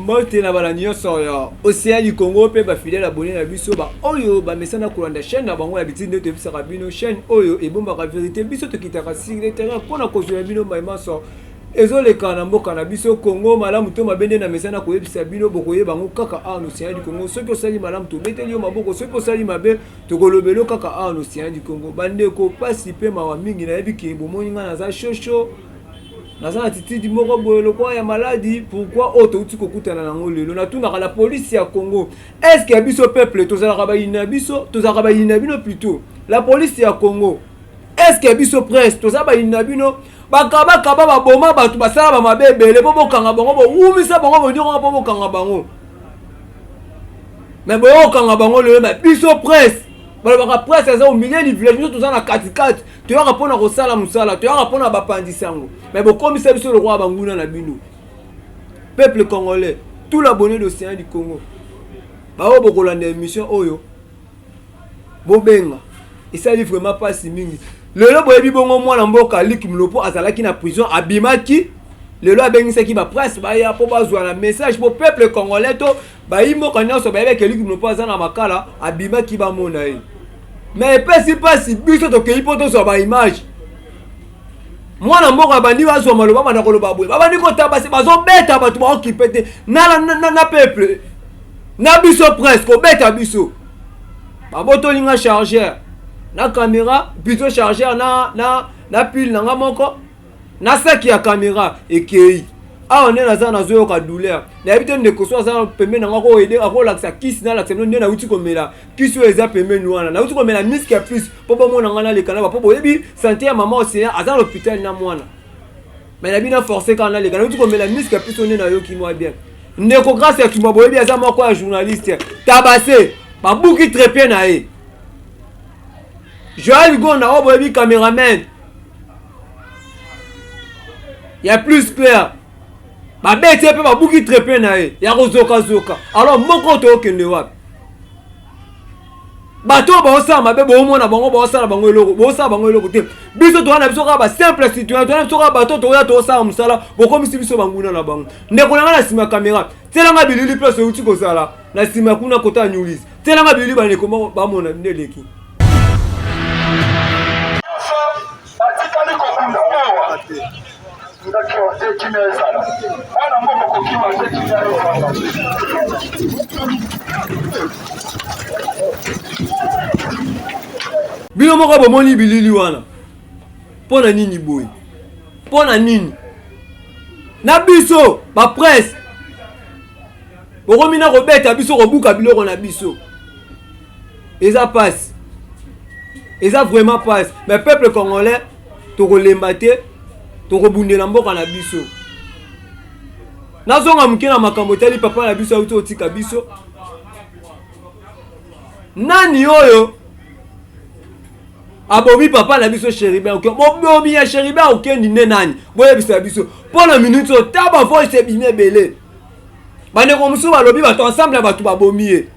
Mbote na bana nyonso ya Océan du Congo mpe ba fidèle abonné na biso ba oyo bamesana kolanda chaîne na bango ya bitindi nde toyebisaka bino chaîne oyo ebombaka verité. Biso tokitaka sur le terrain mpo na kozwela bino mai manso ezoleka na mboka na biso Congo, malamu to mabe. Nde na mesana koyebisa bino, bokoyeba yango kaka awa na Océan du Congo. Soki osali malamu, tobeteli yo maboko. Soki osali mabe, tokolobela yo kaka awa na Océan du Congo. Bandeko, pasi mpe mawa mingi. Nayebi ke bomoni ngai naza shosho, naza na attitude moko boye lokola ya maladi. Pourquoi? Oyo touti kokutana nango lelo, natunaka la police ya Congo: est ce que biso peuple tozalaka bayini na biso, tozalaka bayini na bino plutôt? La police ya Congo, est ce que biso presse toza bayini na bino? Bakabakaba, baboma bato, basala bamabe ebele mpo bokanga bango, bowumisa bango, bonyokonga mpo bokanga bango. Me boyokanga bango lelo, me biso presse, balobaka presse eza au milieu du village. Biso toza na katikati, toyaka mpona kosala mosala, toyaka mpona bapandisa yango, me bokomisa biso lokola banguna na bino. Peuple congolais, tout l'abonné d'Océan du Congo, baoyo bokolanda émission oyo, bobenga. Esali vraiment mpasi mingi lelo. Boyebi bongo mwana mboka Luc Mulopo azalaki na prison, abimaki lelo, abengisaki bapresse baya mpo bazwa na message mpo peuple congolais to bayi mboka nyonso bayebaki Luc Mulopo aza na makala, abimaki, bamona ye. Mais epesi mpasi, biso tokei mpo tozwa baimage, mwana mboka abandi bazwa maloba, banda koloba boye, babandi kotaba se, bazobeta bato, baokipe te na peuple na biso presse. Kobeta biso, babotolinga chargeur na caméra, plutôt chargeur na pile na nga moko na saki ya caméra ekei. Awa nde naza, nazoyoka douleur. Nayebi te, ndeko so aza pembeni na nga akoaider, akolakisa kisi, nalakisa bino nde nauti komela kisi oyo eza pembeni wana. Nauti komela miske ya plus mpo bomona nga naleka na ba, mpo boyebi santé ya mama Océan, aza na hôpital na mwana. Mais na bino force kaka naleka. Nauti komela miske ya plus oyo nde nayoki mwa bien. Ndeko Grâce ya Tumba, boyebi aza moko ya journaliste tabase, babuki trépied na ye. Joel Gonda oyo boyebi, cameraman ya Plus Clair, babeti ye mpe babuki trépied na ye ya kozokazoka. Alors moko tookende wapi? Bato oyo baosala mabe, boomona bango, baosala bango eloko, boosala bango eloko te. Biso toza na biso kaka basimple citoyen, toza na biso kaka bato toya toosala mosala, bokomisi biso banguna na bango. Ndeko na ngai na nsima ya kamera, tielanga bilili place euti kozala na nsima kuna, kota ya Newlis. Tielanga bilili, bandeko bamona nde eleki. Batikali kobunda awa ndako te, kimia ezala. Mwana mboka kokima te, kimia ezala. Bino moko bomoni bilili wana. Mpo na nini boye? Mpo na nini na biso bapresse bokomi na kobeta biso, kobuka biloko na biso? Eza pasi, eza vraiment pasi. Mais peuple congolais, tokolemba te, tokobundela mboka na biso. Nazonga moke na makambo etali papa na biso auti otika biso. Nani oyo abomi papa na biso Chérubin Okende? Bobomi ya Chérubin Okende nde nani? Boyebisa biso. Mpo na minute oyo, ta bavoice ebimi ebele. Bandeko mosusu balobi bato ensemble ya bato babomi ye.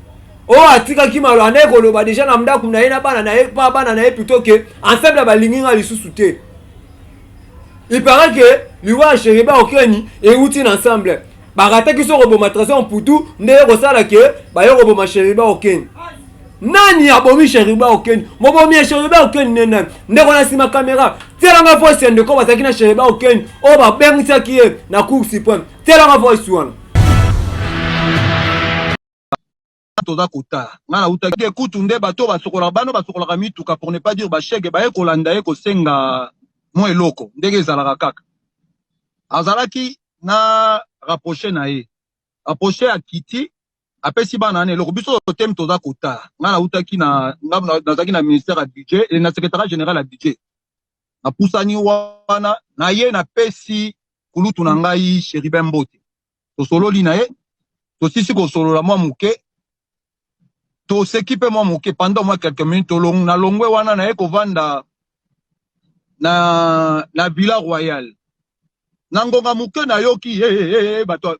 Oyo atikaki malo, andaki koloba déjà na ndako na ye na bana na ye, mpa bana na ye plutôt ke ensemble balingi nga lisusu te. Il paraît que liwa ya Chérubin Okende euti na ensemble. Barataki so koboma Trésor Mputu, nde ye kosala ke baye koboma Chérubin Okende. Nani abomi Chérubin Okende? Mobomi ya Chérubin Okende nde nani? Ndeko na nsima kamera, tielanga voice ya ndeko bazalaki na Chérubin Okende oyo babengisaki ye na Cour suprême. Tielanga voice wana. Toza kotala, ngai nautaki ekutu nde bato basokolaka, bano basokolaka mituka, pour ne pas dire bashege, baye kolanda ye kosenga mwa eloko. Ndenge ezalaka kaka, azalaki na rapproche na ye, rapproche akiti, apesi bana wana eloko. Biso totemi, toza kotala. Ngai nautaki na nazalaki na ministère ya budget, na secrétariat général ya budget. Napusani wana na ye, napesi kulutu na ngai Chérubin mbote, tosololi na ye, tosisi kosolola mwa moke, toseki mpe mwa moke pendant mwa quelques minutes. Nalongwe wana, naye kovanda na Villa Royale. Na ngonga moke nayoki hey, hey, hey, bato.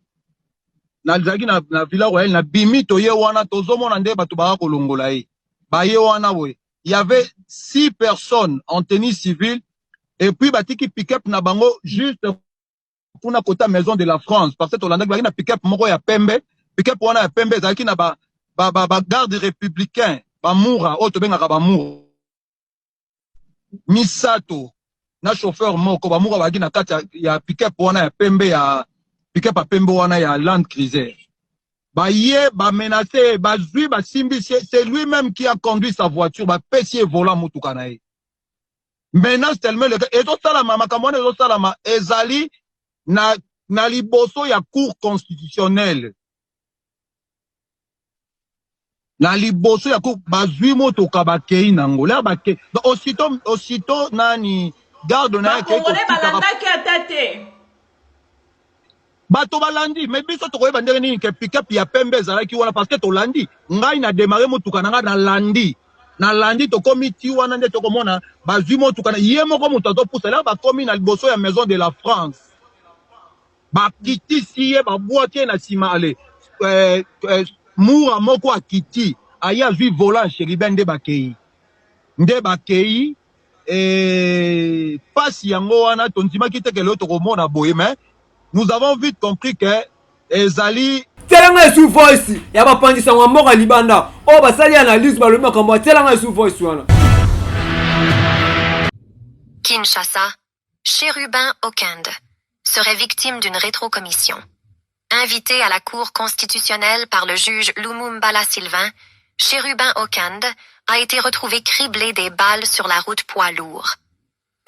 Nazalaki na Villa Royale, nabimi, toye wana, tozomona nde bato baka kolongola ye. Baye wana boye, il y avait six personnes en tenue civile et puis batiki pick-up na bango juste. Kuna kota Maison de la France, parce que tolandaki, bazalaki na pick-up moko ya pembe. Pick-up wana ya pembe ezalaki na ba ba ba, ba garde républicain, bamura oyo tobengaka bamura misato na chauffeur moko. Bamura bazalaki na kati ya pick-up wana ya pembe, ya pick-up ya pembe wana ya Land Cruiser. Baye bamenace, bazwi, basimbi. C'est lui-même qui a conduit sa voiture. Bapesi ye volant motuka na ye. Menace tellement ezosalama, makambo wana ezosalama, ezali na liboso ya Cour constitutionnelle, na liboso ya cour. Bazwi motoka, bakei nango. Lere bakei, aussitôt, aussitôt nani, garde na ye akei. Bakongole balandaki ata te. Bato balandi, mais biso tokoyeba ndenge nini ke pick-up ya pembe ezalaki wana? Parce que tolandi, ngai na démarre motuka na ngai, nalandi, nalandi, tokomi ti wana nde tokomona bazwi motuka na ye moko, moto azopusa. Lere bakomi na liboso ya Maison de la France, bakitisi ye, babwaki ye na nsima. Ale mura moko akiti, aye azwi volant, Chérubin, nde bakei, nde bakei. Pasi yango wana, tondimaki te ke lelo tokomona boye, mais nous avons vite compris que ezali Tielanga esu voice ya bapanzisango ya mboka libanda oyo basali analyse, balobi makambo. Atielanga esu voice wana. Kinshasa, Chérubin Okende serait victime d'une rétrocommission. Invité à la Cour constitutionnelle par le juge Lumumbala Sylvain, Chérubin Okende a été retrouvé criblé des balles sur la route poids lourd.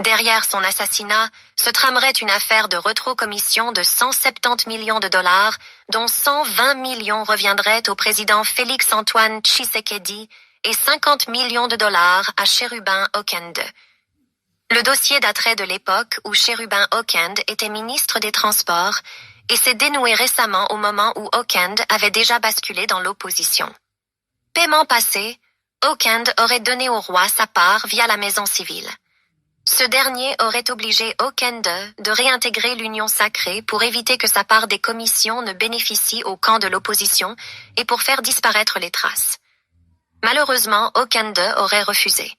Derrière son assassinat se tramerait une affaire de rétrocommission de 170 millions de dollars, dont 120 millions reviendraient au président Félix-Antoine Tshisekedi et 50 millions de dollars à Chérubin Okende. Le dossier daterait de l'époque où Chérubin Okende était ministre des Transports et s'est dénoué récemment au moment où Okende avait déjà basculé dans l'opposition. Paiement passé, Okende aurait donné au roi sa part via la maison civile. Ce dernier aurait obligé Okende de réintégrer l'Union sacrée pour éviter que sa part des commissions ne bénéficie au camp de l'opposition et pour faire disparaître les traces. Malheureusement, Okende aurait refusé.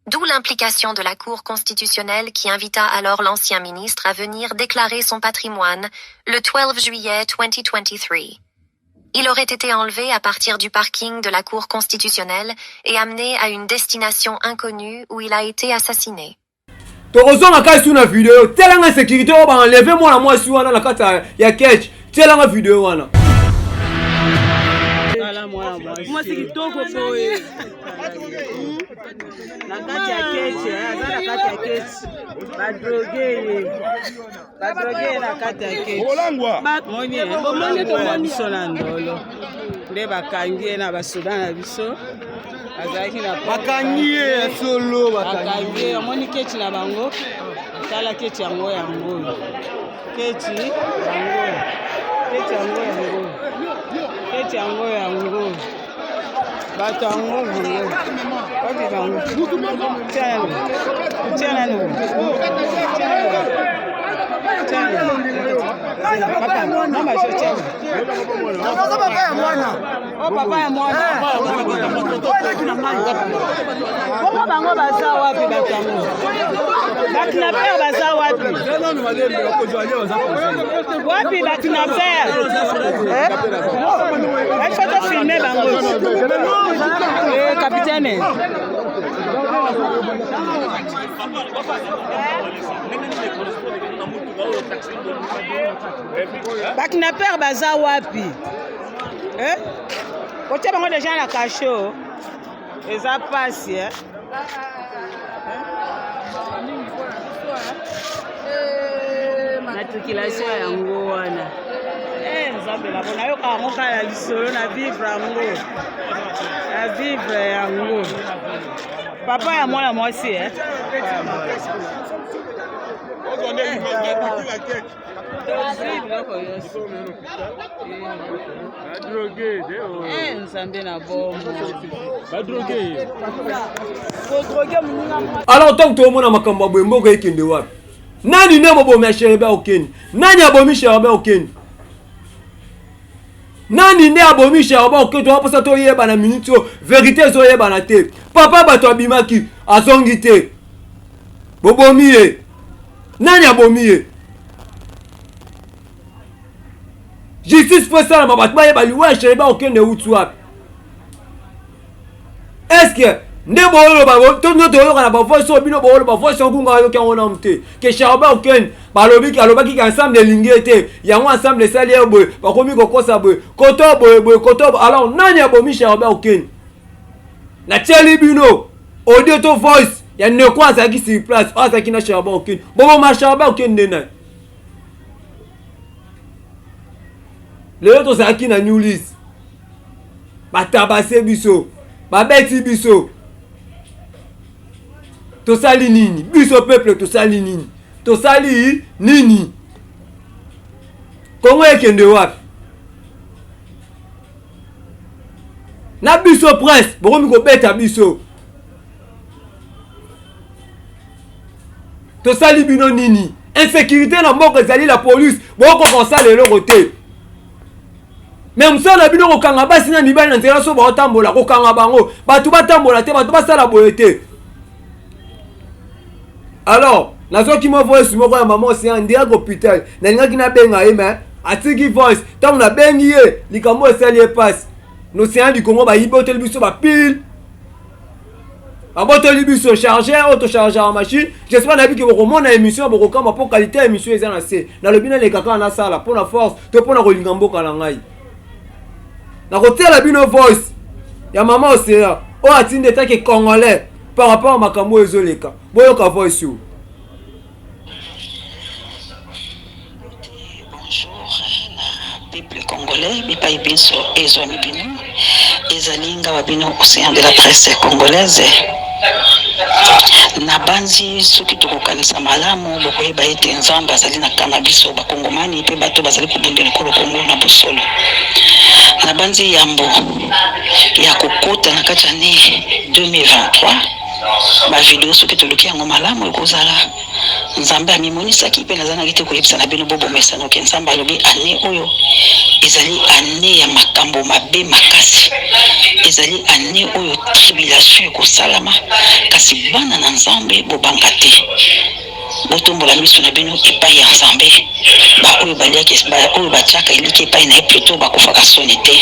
D'où l'implication de la Cour constitutionnelle qui invita alors l'ancien ministre à venir déclarer son patrimoine le 12 juillet 2023. Il aurait été enlevé à partir du parking de la Cour constitutionnelle et amené à une destination inconnue où il a été assassiné. Tokozonga kaka su na video. Tielanga sécurité oyo baenlever mwana mwasi wana na kati ya ketch. Tielanga video wana. Mwasi kitoko boye na kati ya kechi, aza na kati ya kechi, badroge ye, badroge ye na kati ya kechi. Moni na biso na Ndolo nde bakangi ye na basoda na biso azalaki na Bakangi ye ya solo? Bakangi ye. Omoni kechi na bango? Tala kechi yango, yango oyo kechi yango, kechi yango, yango kechi yango, yango bato yango, yango wapi bango? Tia nanu, tia nanu, tia nanu, tia nanu. Papa, mama, tia. Papa ya mwana. O papa ya mwana bongo, bango baza wapi? Bato yango, bakidnappeurs baza wapi? Wapi bakidnappeurs? Il faut tofilmer bango, capitaine. Bakidnappeurs baza wapi? Kotia bango deja na cachot eza pasi, eh? Matriculation yango wana, Nzambe na nayoka yango kaka na lisolo, na vivre yango, na vivre yango. Papa ya mwana mwasi, eh? Tozwi biloko nyonso. Nzambe na bombo. Alors ntango toomona makambo ya boye, mboka ekende wapi? Nani nde mobomi ya Chérubin Okende? Nani abomi Chérubin Okende? Nani nde abomi Chérubin Okende? Toaposa toyeba na minute oyo, vérité ezoyebana te. Papa, bato abimaki, azongi te. Bobomi ye? Nani abomi ye? Justice faut esalama, bato bayeba liwa ya Chérubin Okende euti wapi. Est-ce que nde boyoloba to nde toyoka na bavoice oyo bino boyoloba voice yango kunga ayoki yango nanu te ke Chérubin Okende balobi alobaki ke ensemble elingi ye te, yango ensemble esali ye boye, bakomi kokosa boye koto boye boye koto. Alors nani abomi Chérubin Okende? Natieli bino audio to voice ya ndeko azalaki sur place, oyo azalaki na Chérubin Okende. Boboma Chérubin Okende nde nani? Lelo tozalaki na New List, batabase biso, babeti biso. Tosali nini biso peuple? Tosali nini? Tosali nini? Kongo ekende wapi na biso? Prince, bokomi kobeta biso, tosali bino nini? Insécurité na mboka ezali, la police bokoka kosala eloko te. Me mosala na bino kokanga basi na mibali na nzela, so baotambola, kokanga bango, bato batambola te, bato basala boye te. Alors nazwaki mwa voice moko ya mama Océan direct hôpital. Nalingaki nabenga ye, mais atiki voice. Ntango nabengi ye, likambo esali ye mpasi. N'Océan du Congo bayibi, oteli biso bapile, babotoli biso chargeur oyo tochargeaka machine. J'espère, nayebi ke bokomona émission, bokokamba mpo qualité ya émission eza na se. Nalobi naleka kaka nasala mpo na force to mpo na kolinga mboka na ngai. Nakotiela bino voice ya mama Océan oyo atindi etake congolais par rapport à makambo oyo ezoleka. Boyoka voice oyo. Bonjour na peuple congolais bipai binso ezwami bino, ezali ngawa bino Océan de la presse congolaise. Nabanzi soki tokokanisa malamu, bokoyeba ete Nzambe azali na kama biso bakongomani mpe bato bazali kobundela ekolo Kongo na bosolo. Nabanzi yambo ya kokota na kati ya annee 2023, bavideo soki toluki yango malamu ekozala Nzambe amimonisaki, mpe nazangaki te koyebisa na bino bobomesano ke Nzambe alobi annee oyo ezali annee ya makambo mabe makasi, ezali annee oyo tribulation ekosalama, kasi bana na Nzambe bobanga te, botombola miso na bino epai ya Nzambe, ba oyo baliaki, ba oyo batiaka elikya epai na ye plutot bakufaka soni te.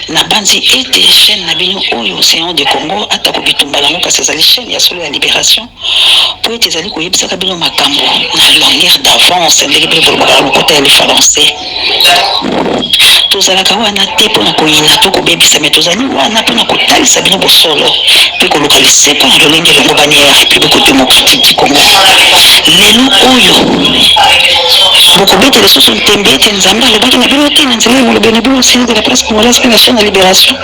Nabanzi ete chaine na bino oyo Ocean de Congo, atako bitumba na yango, kasi ezali chaine ya solo ya liberation. Mpo ete ezali koyebisaka bino makambo na longueur d'avance, ndenge bino bolobaka na lokota ya lifalanse. Tozalaka wana te mpo na koyina to kobebisa, me tozali wana mpo na kotalisa bino bosolo mpe koluka lisekwa na lolenge elongobani ya Republique democratique du Congo. Lelo oyo bokobeta lisusu ntembe ete Nzambe alobaki na bino te na nzela ya molobeli na bino Seigneur de la presse congolaise mpe na chaine ya Liberation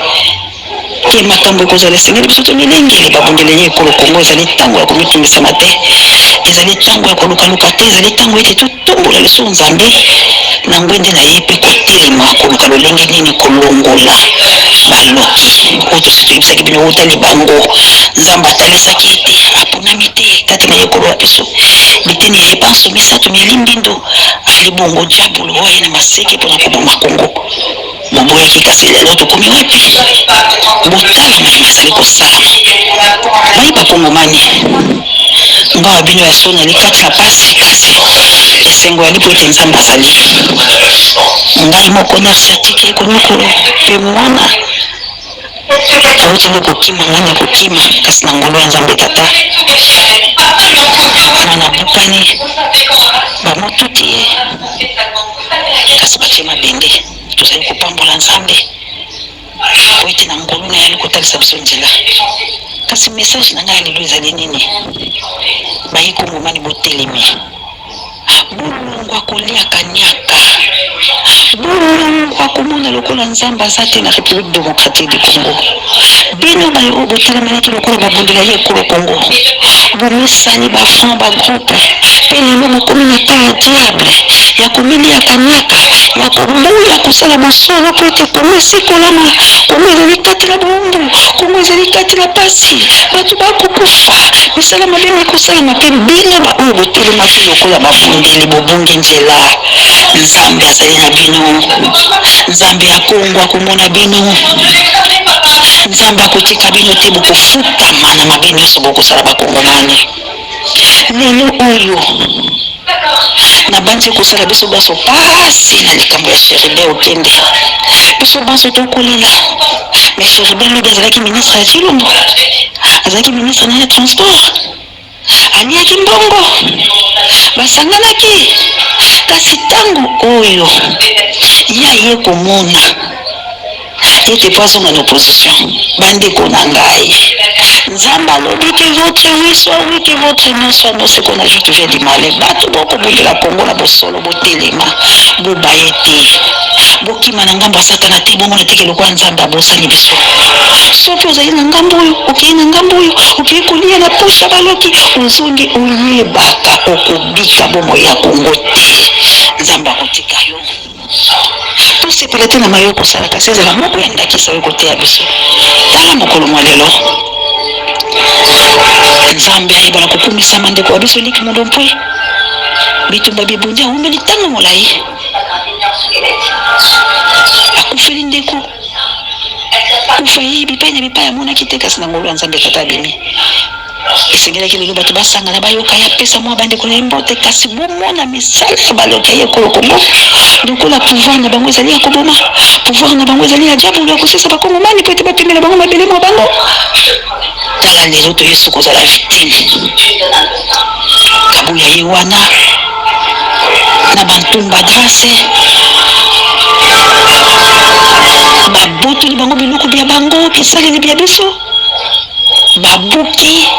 Te makambo ekozala, esengeli biso tomilengele babundeli ya ekolo Congo. Ezali ntango ya komitungisama te, ezali ntango ya kolukaluka te, ezali ntango ete totombola lisusu Nzambe na ngwende na ye mpe kotelema koluka lolenge nini kolongola baloki oyo tosi toyebisaki bino wuta libango. Nzambe atalisaki ete aponami te kati na ekolo ya biso biteni ya ye banso misato miali mbindo, ali bongo diabolo oyo aye na maseke mpo na koboma Congo. Boboyaki kasi lelo tokomi wapi? Botala maye mazali kosalama. Bayi bakongomani, mbawa bino ya soni ali kati na pasi, kasi esengo yali po ete Nzambe azali. Ngai moko nurse atiki ye konyokolo pe mwana awuti nde kokima, ngai na kokima kasi na ngolu ya Nzambe Tata mwana abukani, bamotuti ye kasi batie mabende. Tozali kopambola Nzambe mpo ete na ngolu na ye ali kotalisa biso nzela. Kasi message na ngai ya lelo ezali nini? Bayi Kongomani, botelemi, bolongwa kolia kaniaka, bolongwa komona lokola Nzambe aza te na Republique democratique du Congo. Bino baye oyo botelemelaki lokola babundela ye ekolo Congo, bomesani ba front ba groupe, mpe lelo bokomi na temps ya diable ya komilia kaniaka, ya koboya kosala bosolo mpo ete Congo esikolama. Congo ezali kati na bowumbu, Congo ezali kati na pasi, bato bakokufa, misala mabe mikosalama, mpe bino ba oyo botelemaki lokola babundeli bobungi nzela. Nzambe azali na bino. Nzambe ya Kongo akomona bino. Nzambe akotika bino te, bokofutama na mabe nyonso bokosala bakongomani. Lelo oyo. Nabanzi ekosala biso banso pasi na likambo ya Chérubin Okende. Biso banso tokolela. Mais Chérubin lobi azalaki ministre ya Tshilombo. Azalaki ministre na ya transport. Aliaki mbongo. Basanganaki. Kasi tango oyo ye aye komona ete mpo azonga na opposition, bandeko na ngai, Nzambe alobi que votre oui soit oui, que votre non soit non, ce qu'on ajoute vient du malin. Bato bokobundela Congo na bosolo, botelema, bobaye te, bokima na ngambo ya Satana te, bomona te ke lokola Nzambe abosani biso. Soki ozali na ngambo oyo, okei na ngambo oyo, okei kolia na poche ya baloki, ozongi, oyebaka okobika bomoi ya Congo te. Nzambe akotika yo. Tosepela te na maye okosala, kasi ezala moko ya ndakisa oyo ekoteya biso. Tala mokolo mwa lelo. Nzambe ayeba na kokumisama ndeko wa biso Luc Mudompwe. Bitumba bibundi awumeli ntango molai. Akufeli ndeko. Kufa ye bipai na bipai amonaki te, kasi na ngolu ya Nzambe Tata abimi. Esengelaki lelo bato basangana bayoka ye apesa mwa bandeko na ye mbote, kasi bomona misala ya baloki ya ekolo Congo lokola pouvoir na bango ezali ya koboma, pouvoir na bango ezali ya diabolo ya kosisa bakongomani mpo ete bapimela bango mabele mwa bango. Tala lelo toyesu kozala victime. Kabuya ye wana na bantumba Grace babotoli bango biloko bya bango bisaleli bya biso babuki.